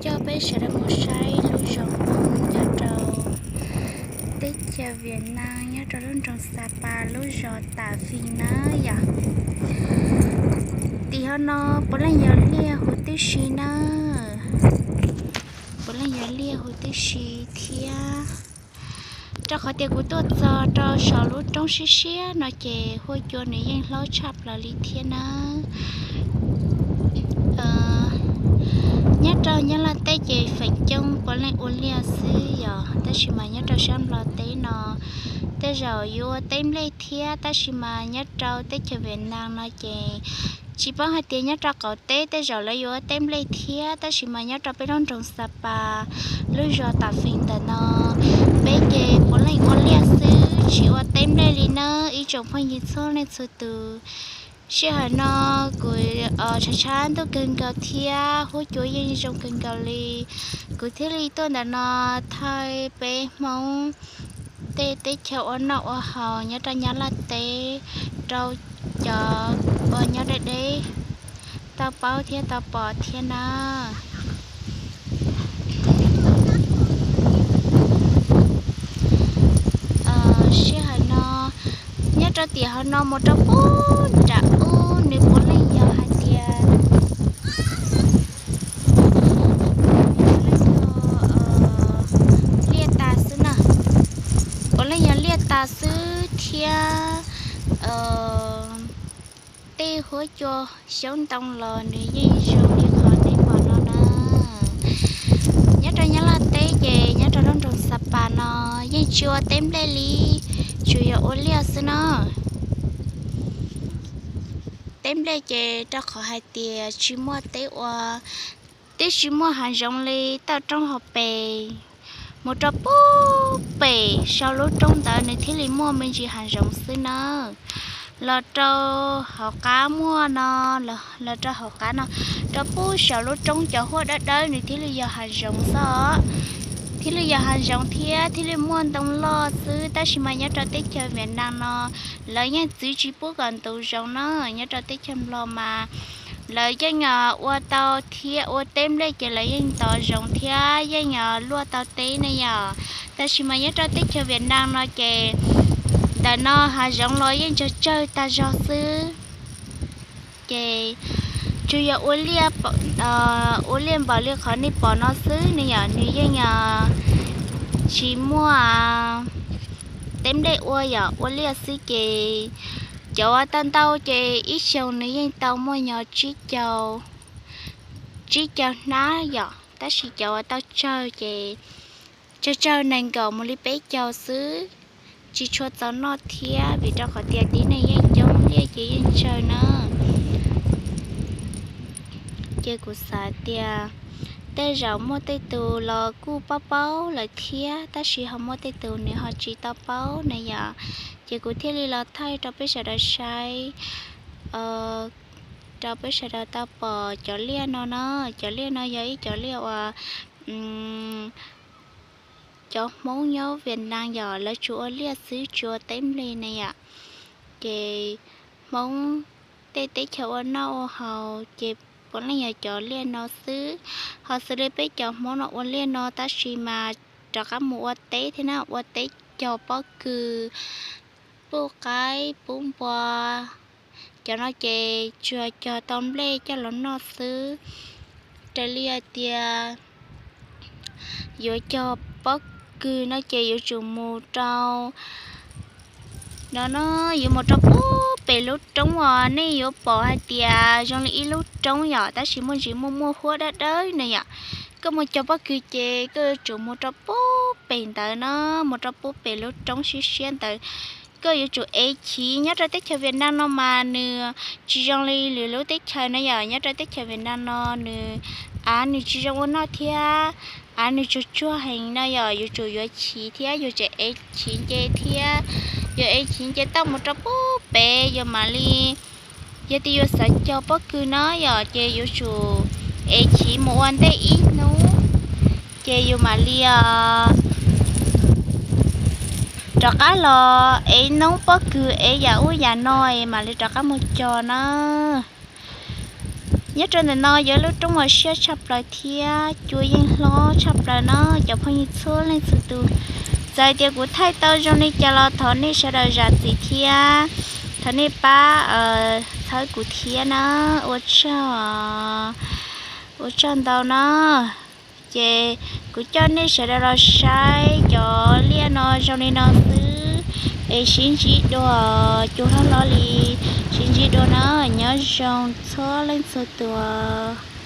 Coj peb sawv daws mus saib lub zos Hmoob nyob rau teb chaws Vietnam nyob rau lub nroog Sapa lub zos Tam Fis na yom. Tim ho no puav leej yog liaj huv tib si na, puav leej yog liaj huv tib si thiab. Rau qhov tias kuv tuaj txog rau saum lub roob siab siab no ces huab cua nws yeej hlob tshaj plaws li thiab na. Nyob rau Nyab Laj teb ces feem coob puav leej ua liaj xwb yom, tab sis mas nyob rau sab Nplog teb no tej zaum yuav ua teb nplej thiab, tab sis mas nyob rau teb chaws Vietnam no ces tsis paub hais tias nyob rau qaum teb tej zaum lawv yuav ua teb nplej thiab, tab sis mas nyob rau peb lub nroog Sapa lub zos Tam Fis ntawm no peb ces puav leej ua liaj xwb tsis ua teb nplej li na ib tsoom phooj ywg txhua leej txhua tus. Sij hawm no kuv tshav tshav ntuj kawg nkaus thiab huab cua yeej zoo kawg nkaus li, kuv thiaj li tuaj ntawm no thaij peb Hmoob tej teb chaws ua noj ua haus nyob rau Nyab Laj teb rau cov uas nyob deb deb tau paub thiab tau pom thiab na. Sij hawm no nyob rau tiam ho no mus rau pem nram ub nws puav leej yog hais tias liaj tas xwb na, puav leej yog liaj tas xwb thiab. Tej huab cua xyoob ntoo los nws yeej zoo li qhov nej pom no na. Nyob rau Nyab Laj teb ces nyob rau lub nroog Sapa no yeej tsis ua teb nplej li, tsuas yog ua liaj xwb na. Teb nplej ces rau qhov hais tias tsis muaj teb ua, twb tsis muaj hav zoov li, toj roob hauv pes mus rau pem pem sau lub roob ntawd nws thiaj li muaj me ntsis hav zoov xwb na. Los rau hauv qab muaj no, los rau hauv qab no, rau pem saum lub roob cov huab dawb dawb nws thiaj li yog hav zoov xwb, thiaj li yog hav zoov thiab thiaj li muaj ntoo loj xwb. Tab sis mas nyob rau teb chaws Vietnam no lawv yeej txwv tsis pub kom ntuv zoov na. Nyob rau teb chaws Nplog mas lawv yeej ua tau thiab ua teb nplej ces lawv yeej ntov zoov thiab yeej luaj tau teb ne yom. Tab sis mas nyob rau teb chaws Vietnam no ces ntawm no hav zoov los yeej tsawg tsawg tag zog xwb. Ces tsuas yog ua liaj npaum li qhov nej pom no xwb ne yom, nws yeej tsis muaj teb nplej ua yom, ua liaj xwb ces cov ua tau ntau ces ib xyoos nws yeej tau muaj nyog tsib caug, tsib caug hnab yom, tab sis cov ua tau tsawg ces tsawg tsawg nees nkaum mus li peb caug xwb, tsis tshua txaus noj thiab vim rau qhov tias tib neeg yeej coob liaj ces yeej tsawg na. Ces kuv xav tias tej zaum muaj tej tus los kuj paub paub lawm thiab, tab sis ho muaj tej tus nws ho tsis tau paub na yom. Ces kuv thiaj li los thaij rau peb sawv daws saib, rau peb sawv daws tau pom cov liaj no na. Cov liaj no yog ib cov liaj uas cov Hmoob nyob Vietnam yom, lawv tsuas ua liaj xwb tsis ua teb nplej na yom. Ces Hmoob tej teb chaws ua noj ua haus ces puav leej yog cov liaj no xwb. Ho xws li peb cov Hmoob no ua liaj no tab sis mas rov qab mus ua teb thiab na, ua teb cog pob kws, pub qaib pub npua. Cov no ces tsuas cog tau nplej coj los noj xwb. Raws li hais tias yuav cog pob kws no ces yuav tsum mus rau no no, yuav mus rau pem lub roob uas nej yuav pom hais tias zoo li ib lub roob yom, tab sis muaj ntsis muaj muaj huab dawb dawb na yom. Koj mus cog pob kws ces koj yuav tsum mus rau pem ntawd na, mus rau pem lub roob siab siab ntawd. Koj yuav tsum ev chiv. Nyob rau teb chaws Vietnam no mas nws tsis zoo li lwm lub teb chaws na yom. Nyob rau teb chaws Vietnam no nws av nws tsis zoo ua noj thiab, av nws tsuag tsuag heev no yom, yuav tsum yuav chiv thiab yuav tsum ev chiv nce thiab. Yuav ev chiv nce tau mus rau pem yuav mam li, yog tias yuav xav cog pob kws no yom, ces yuav tsum ev chiv mus ua ntej ib hnub, ces yus mam li rov qab los ev noob pob kws ev yam ub yam no es mam li rov qab mus cog na. Nyob rau ntawm no yog lub roob uas siab tshaj plaws thiab cua yeej hlob tshaj plaws no cov phooj ywg txhua leej txhua tus. Txawm tias kuv thaij tau zoo li cas los thov nej sawv daws zam txim thiab thov nej pab txhawb kuv thiab na. Ua tsaug, ua tsaug ntau na. Ces kuv coj nej sawv daws los saib cov liaj no zoo li no xwb, es sib ntsib dua, cua hlob hlob li, sib ntsib dua na. Nyob zoo txhua leej txhua tus.